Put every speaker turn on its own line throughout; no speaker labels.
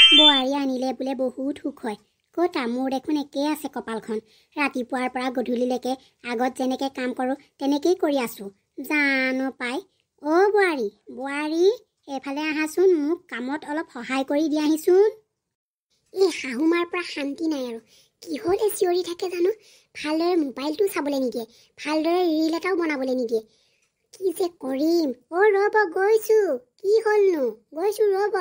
বোৱাৰী আনিলে বোলে বহুত সুখ হয়। ক'তা মোৰ দেখোন একেই আছে কপালখন। ৰাতিপুৱাৰ পৰা গধূলিলৈকে আগত যেনেকৈ কাম কৰোঁ তেনেকেই কৰি আছোঁ। জানো পাই। অ' বোৱাৰী, বোৱাৰী, এইফালে আহাচোন, মোক কামত অলপ সহায় কৰি দিয়াহিচোন। এই শাহুমাৰ পৰা শান্তি নাই আৰু। কিহলে চিঞৰি থাকে জানো? ভালদৰে মোবাইলটো চাবলৈ নিদিয়ে, ভালদৰে ৰীল এটাও বনাবলৈ নিদিয়ে। কি যে কৰিম। অ' ৰ'ব, গৈছোঁ। কি হ'লনো? গৈছোঁ ৰ'ব।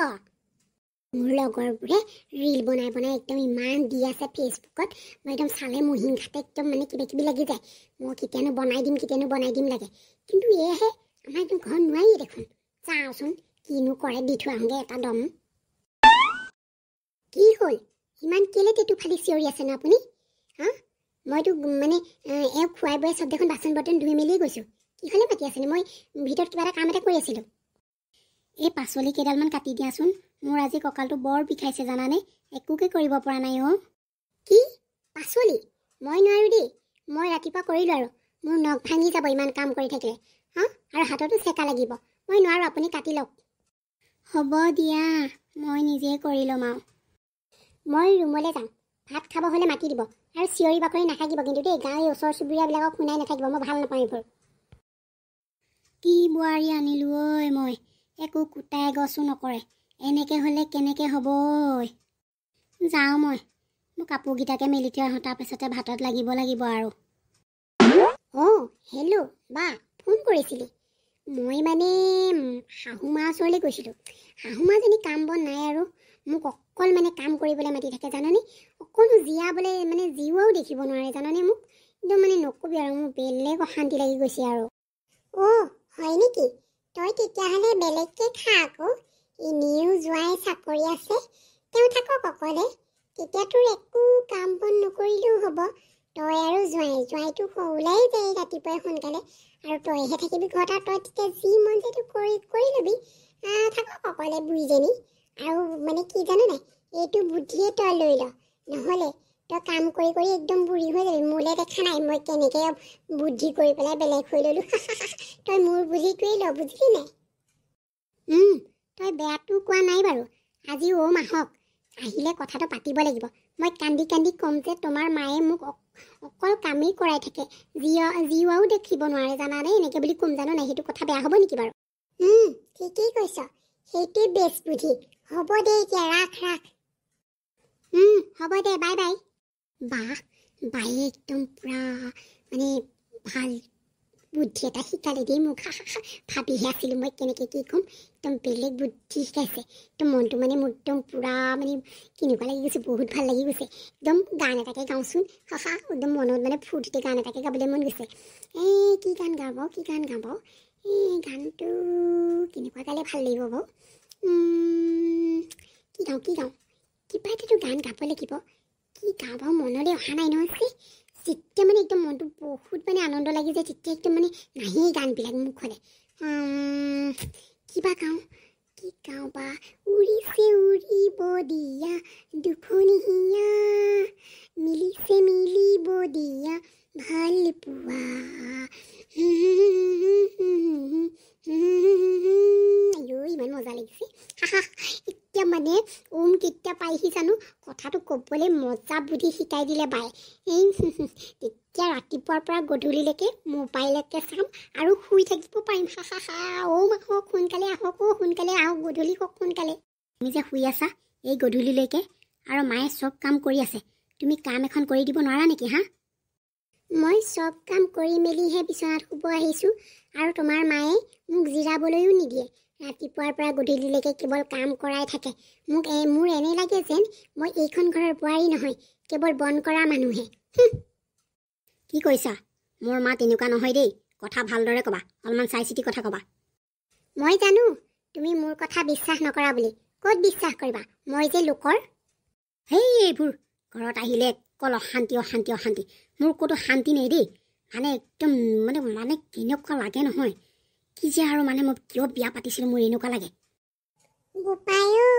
মোৰ লগৰবোৰে ৰীল বনাই বনাই একদম ইমান দি আছে ফেচবুকত, মই একদম চালে মোৰ হিংসাতে একদম মানে কিবা কিবি লাগি যায়। মই কেতিয়ানো বনাই দিম, কেতিয়ানো বনাই দিম লাগে। কিন্তু এয়াহে আমাৰ একদম ঘৰত নোৱাৰি দেখোন। যাওঁচোন, কিনো কৰে, দি থৈ আহোঁগৈ এটা দম। কি হ'ল, ইমান কেলে টেটু ফালি চিঞৰি আছেনো আপুনি? হা, মইতো মানে এওঁক খুৱাই বোৱাই চব দেখোন বাচন বৰ্তন ধুই মেলিয়ে গৈছোঁ। কি হ'লে মাতি আছেনো? মই ভিতৰত কিবা এটা কাম এটা কৰি আছিলোঁ। এই পাচলি কেইডালমান কাটি দিয়াচোন, মোৰ আজি কঁকালটো বৰ বিষাইছে জানানে, একোকে কৰিব পৰা নাই। অ' কি পাচলি? মই নোৱাৰোঁ দেই, মই ৰাতিপুৱা কৰিলোঁ আৰু মোৰ নখ ভাঙি যাব ইমান কাম কৰি থাকিলে। হা, আৰু হাততো চেকা লাগিব। মই নোৱাৰোঁ, আপুনি কাটি লওক। হ'ব দিয়া, মই নিজে কৰি ল'ম আৰু। মই ৰুমলৈ যাওঁ, ভাত খাব হ'লে মাতি দিব আৰু চিঞৰি বাখৰি নাথাকিব কিন্তু দেই। গাঁৱৰ ওচৰ চুবুৰীয়াবিলাকক শুনাই নাথাকিব, মই ভাল নাপাওঁ এইবোৰ। কি বোৱাৰী আনিলোঁ ঐ মই, একো কুটা এগছো নকৰে। এনেকৈ হ'লে কেনেকৈ হ'ব ঐ? যাওঁ মই, মোৰ কাপোৰকেইটাকে মেলি থৈ আহোঁ, তাৰপিছতে ভাতত লাগিব লাগিব আৰু। অঁ হেল্ল' বা, ফোন কৰিছিলি? মই মানে শাহু মা ওচৰলৈ গৈছিলোঁ। শাহু মাজনী কাম বন নাই আৰু মোক অকল মানে কাম কৰিবলৈ মাতি থাকে জাননে? অকণো জীয়াবলৈ মানে জীওৱাও দেখিব নোৱাৰে জাননে মোক। একদম মানে নকবি আৰু, মোৰ বেলেগ অশান্তি লাগি গৈছে আৰু।
অ' হয় নেকি? তই তেতিয়াহ'লে বেলেগকৈ খা আকৌ। এনেও জোঁৱাই চাকৰি আছে, তেওঁ থাকক অকলে। তেতিয়া তোৰ একো কাম বন নকৰিলেও হ'ব। তই আৰু জোঁৱাই, জোঁৱাইটো ওলাই যায় ৰাতিপুৱাই সোনকালে, আৰু তইহে থাকিবি ঘৰত। আৰু তই তেতিয়া যি মন যায় কৰি কৰি ল'বি। থাকক অকলে বুঢ়ীজনী। আৰু মানে কি জান নাই, এইটো বুদ্ধিয়ে তই লৈ ল, নহ'লে তই কাম কৰি কৰি একদম বুঢ়ী হৈ যাবি। মোলৈ দেখা নাই মই কেনেকৈ বুদ্ধি কৰি পেলাই বেলেগ হৈ ল'লোঁ। তই মোৰ বুদ্ধিটোৱেই ল, বুজিলি নাই?
তই বেয়াটো কোৱা নাই বাৰু। আজি ওম আহক, আহিলে কথাটো পাতিব লাগিব। মই কান্দি কান্দি ক'ম যে তোমাৰ মায়ে মোক অকল কামেই কৰাই থাকে, জীওৱাও দেখিব নোৱাৰে জানানে, এনেকৈ বুলি ক'ম জানো নাই? সেইটো কথা বেয়া হ'ব নেকি বাৰু?
ঠিকেই কৈছ, সেইটোৱে বেষ্ট বুদ্ধি। হ'ব দে এতিয়া, ৰাখ ৰাখ।
হ'ব দে, বাই বাই। বাহ, বায়ে একদম পূৰা মানে ভাল বুদ্ধি এটা শিকালে দেই মোক। ভাবিহে আছিলোঁ মই কেনেকৈ কি ক'ম, একদম বেলেগ বুদ্ধি শিকাইছে। একদম মনটো মানে মোৰ একদম পূৰা মানে কেনেকুৱা লাগি গৈছে, বহুত ভাল লাগি গৈছে। একদম গান এটাকে গাওঁচোন, হাহা, একদম মনত মানে ফূৰ্তিতে গান এটাকে গাবলৈ মন গৈছে। এই কি গান গাওঁ বাৰু, কি গান গাওঁ বাৰু? এই গানটো কেনেকুৱা গালে ভাল লাগিব বাৰু? কি গাওঁ, কি গাওঁ? কিবা এটাতো গান গাব লাগিব। কি গাওঁ বাৰু, মনলৈ অহা নাই নহয়। যেতিয়া মানে একদম মনটো বহুত মানে আনন্দ লাগি যায়, তেতিয়া একদম মানে নাহেই গানবিলাক মুখলৈ। কিবা গাওঁ, কি গাওঁ বা? উৰিছে উৰিব দিয়া দুখন হিয়া, মিলিছে মিলিব দিয়া ভাল পোৱা। আইঅ, ইমান মজা লাগিছে। এতিয়া মানে ওম কেতিয়া পাইহি জানো, কথাটো ক'বলৈ মজা বুদ্ধি শিকাই দিলে বাই। এই তেতিয়া ৰাতিপুৱাৰ পৰা গধূলিলৈকে মোবাইলকে চাম আৰু শুই থাকিব পাৰিম। হা হা হা। ওম আহক, সোনকালে আহক, অ' সোনকালে আহক, গধূলি হওক সোনকালে। তুমি যে শুই আছা এই গধূলিলৈকে আৰু মায়ে চব কাম কৰি আছে, তুমি কাম এখন কৰি দিব নোৱাৰা নেকি? হা, মই চব কাম কৰি মেলিহে বিচনাত শুব আহিছোঁ আৰু তোমাৰ মায়ে মোক জিৰাবলৈও নিদিয়ে। ৰাতিপুৱাৰ পৰা গধূলিলৈকে কেৱল কাম কৰাই থাকে মোক। মোৰ এনে লাগে যেন মই এইখন ঘৰৰ বোৱাৰী নহয়, কেৱল বন কৰা মানুহে। কি কৈছা? মোৰ মা তেনেকুৱা নহয় দেই। কথা ভালদৰে ক'বা, অলপমান চাই চিতি কথা ক'বা। মই জানো তুমি মোৰ কথা বিশ্বাস নকৰা বুলি। ক'ত বিশ্বাস কৰিবা, মই যে লোকৰ। হেই, এইবোৰ ঘৰত আহিলে অকল অশান্তি অশান্তি অশান্তি, মোৰ ক'তো শান্তি নাই দেই। মানে একদম মানে মানে কেনেকুৱা লাগে নহয়, কি যে আৰু মানে মই কিয় বিয়া পাতিছিলোঁ, মোৰ এনেকুৱা লাগে।
বোপাই অ,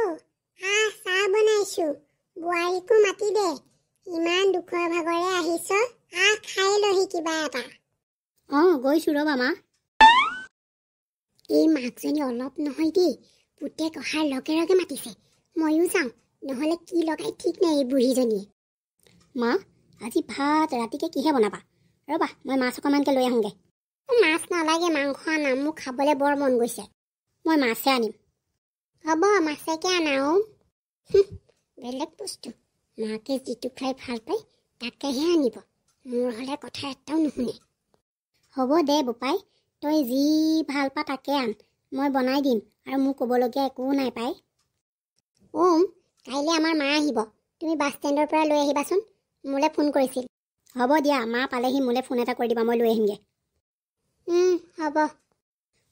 আহ চাহ বনাইছোঁ, বোৱাৰীকো মাতি দে। ইমান দুখৰ ভাগৰে আহিছ, আহ খাই লহি কিবা এটা।
অঁ গৈছোঁ ৰ'বা মা। এই মাকজনী অলপ নহয় দেই, পুতেক অহাৰ লগে লগে মাতিছে। ময়ো যাওঁ, নহ'লে কি লগাই ঠিক নাই এই বুঢ়ীজনীয়ে।
মা, আজি ভাত ৰাতিকে কিহে বনাবা? ৰ'বা, মই মাছ অকণমানকৈ লৈ আহোঁগৈ।
মাছ নালাগে, মাংস আনা, মোক খাবলৈ বৰ মন গৈছে।
মই মাছহে আনিম।
হ'ব, মাছেকে আনা। অ' বেলেগ বস্তু মাকে যিটো খাই ভাল পায় তাকেহে আনিব, মোৰ হ'লে কথা এটাও নুশুনে।
হ'ব দে বোপাই, তই যি ভাল পা তাকে আন, মই বনাই দিম, আৰু মোৰ ক'বলগীয়া একো নাই পাই।
ওম, কাইলৈ আমাৰ মা আহিব, তুমি বাছ ষ্টেণ্ডৰ পৰা লৈ আহিবাচোন, মোলৈ ফোন কৰিছিল।
হ'ব দিয়া, মা পালেহি মোলৈ ফোন এটা কৰি দিবা, মই লৈ আহিমগৈ।
হ'ব।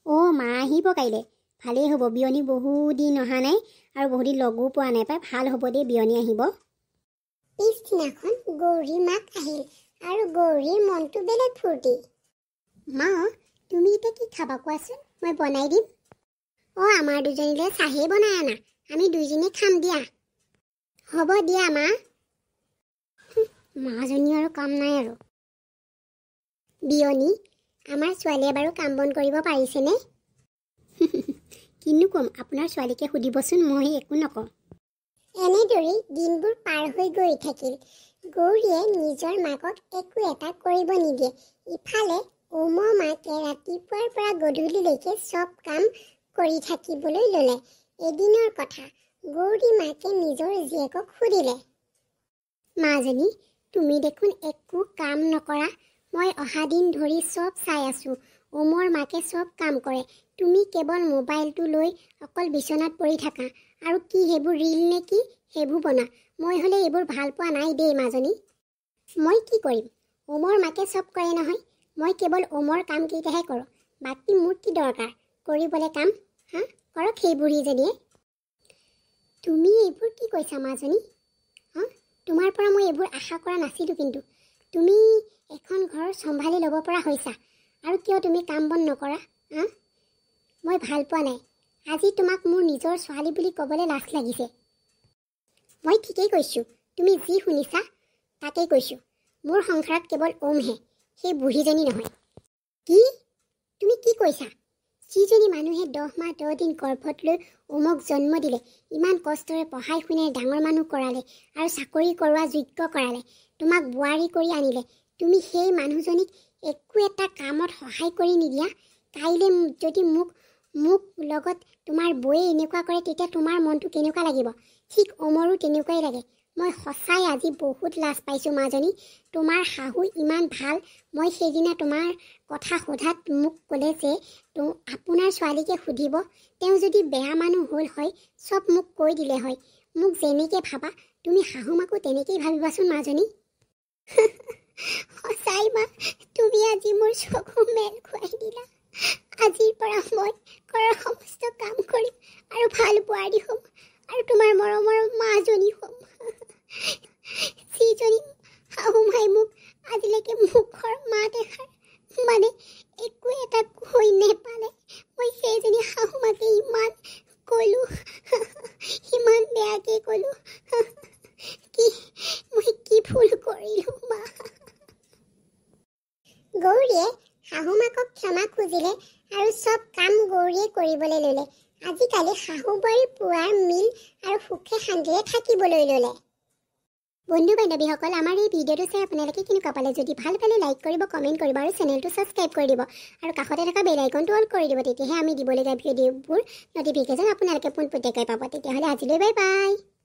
অ' মা আহিব কাইলৈ, ভালেই হ'ব। বিয়নী বহুদিন অহা নাই আৰু বহুদিন লগো পোৱা নাই পাই, ভাল হ'ব দেই বিয়নী আহিব।
পিছদিনাখন গৌৰীৰ মাক আহিল আৰু গৌৰীৰ মনটো বেলেগ ফূৰ্তি।
মা, তুমি এতিয়া কি খাবা কোৱাচোন, মই বনাই দিম। অ' আমাৰ দুজনীলৈ চাহেই বনাই আনা, আমি দুইজনী খাম দিয়া। হ'ব দিয়া মা। মাজনী আৰু কাম নাই আৰু। বিয়নী, আমাৰ ছোৱালীয়ে বাৰু কাম বন কৰিব পাৰিছেনে?
কিনো ক'ম, আপোনাৰ ছোৱালীকে সুধিবচোন, মই একো নকওঁ।
এনেদৰেই দিনবোৰ পাৰ হৈ গৈ থাকিল। গৌৰীয়ে নিজৰ মাকক একো এটা কৰিব নিদিয়ে। ইফালে ওমৰ মাকে ৰাতিপুৱাৰ পৰা গধূলিলৈকে চব কাম কৰি থাকিবলৈ ল'লে। এদিনৰ কথা, গৌৰী মাকে নিজৰ জীয়েকক সুধিলে,
মাজনী, তুমি দেখোন একো কাম নকৰা, মই অহা দিন ধৰি চব চাই আছোঁ। ওমৰ মাকে চব কাম কৰে, তুমি কেৱল মোবাইলটো লৈ অকল বিচনাত পৰি থাকা, আৰু কি সেইবোৰ ৰীল নে কি সেইবোৰ বনা। মই হ'লে এইবোৰ ভাল পোৱা নাই দেই মাজনী। মই কি কৰিম, ওমৰ মাকে চব কৰে নহয়, মই কেৱল ওমৰ কামকেইটাহে কৰোঁ, বাকী মোৰ কি দৰকাৰ কৰিবলৈ কাম? হা, কৰক সেই বুঢ়ীজনীয়ে। তুমি এইবোৰ কি কৈছা মাজনী? হা, তোমাৰ পৰা মই এইবোৰ আশা কৰা নাছিলোঁ, কিন্তু তুমি এখন ঘৰ চম্ভালি ল'ব পৰা হৈছা, আৰু কিয় তুমি কাম বন নকৰা? হা, মই ভাল পোৱা নাই। আজি তোমাক মোৰ নিজৰ ছোৱালী বুলি ক'বলৈ লাজ লাগিছে। মই ঠিকেই কৈছোঁ, তুমি যি শুনিছা তাকেই কৈছোঁ। মোৰ সংসাৰত কেৱল ওমহে, সেই বুঢ়ীজনী নহয়। কি তুমি কি কৈছা? যিজনী মানুহে 10 মাহ 10 দিন গৰ্ভত লৈ ওমক জন্ম দিলে, ইমান কষ্টৰে পঢ়াই শুনাই ডাঙৰ মানুহ কৰালে আৰু চাকৰি কৰোৱা যোগ্য কৰালে, তোমাক বোৱাৰী কৰি আনিলে, তুমি সেই মানুহজনীক একো এটা কামত সহায় কৰি নিদিয়া? কাইলৈ যদি মোক মোক লগত তোমাৰ বৌয়ে এনেকুৱা কৰে, তেতিয়া তোমাৰ মনটো কেনেকুৱা লাগিব? ঠিক ওমৰো তেনেকুৱাই লাগে। মই সঁচাই আজি বহুত লাজ পাইছোঁ মাজনী। তোমাৰ শাহু ইমান ভাল, মই সেইদিনা তোমাৰ কথা সোধাত মোক ক'লে যে আপোনাৰ ছোৱালীকে সুধিব, তেওঁ যদি বেয়া মানুহ হ'ল হয় চব মোক কৈ দিলে হয়। মোক যেনেকৈ ভাবা তুমি শাহু মাকো তেনেকেই ভাবিবাচোন মাজনী। সঁচাই মা, তুমি আজি মোৰ চকু মেল খুৱাই দিলা। আজিৰ পৰা মই ঘৰৰ সমস্ত কাম কৰিম আৰু ভাল বোৱাৰী হ'ম আৰু তোমাৰ মৰমৰ মাজনী হ'ম। যিজনী শাহু মাই মোক আজিলৈকে মুখৰ মাত এষাৰ মানে একো এটা কৈ নেপালে, মই সেইজনী শাহু মাকে ইমান ক'লোঁ, ইমান বেয়াকৈ ক'লোঁ, কি মই কি ভুল কৰিলোঁ মা?
গৌৰীয়ে শাহু মাকক ক্ষমা খুজিলে আৰু চব কাম গৌৰীয়ে কৰিবলৈ ল'লে। আজিকালি শাহু বোৱাৰী পুৱাৰ মিল আৰু সুখে শান্তিৰে থাকিবলৈ ল'লে।
বন্ধু বান্ধৱীসকল, আমাৰ এই ভিডিঅ'টো চাই আপোনালোকে কেনেকুৱা পালে? যদি ভাল পালে লাইক কৰিব, কমেণ্ট কৰিব আৰু চেনেলটো ছাবস্ক্ৰাইব কৰি দিব আৰু কাষতে থকা বেল আইকনটো অল কৰি দিব। তেতিয়াহে আমি দিবলগীয়া ভিডিঅ'বোৰ ন'টিফিকেশ্যন আপোনালোকে পোনপটীয়াকৈ পাব। তেতিয়াহ'লে আজিলৈ বাই বাই।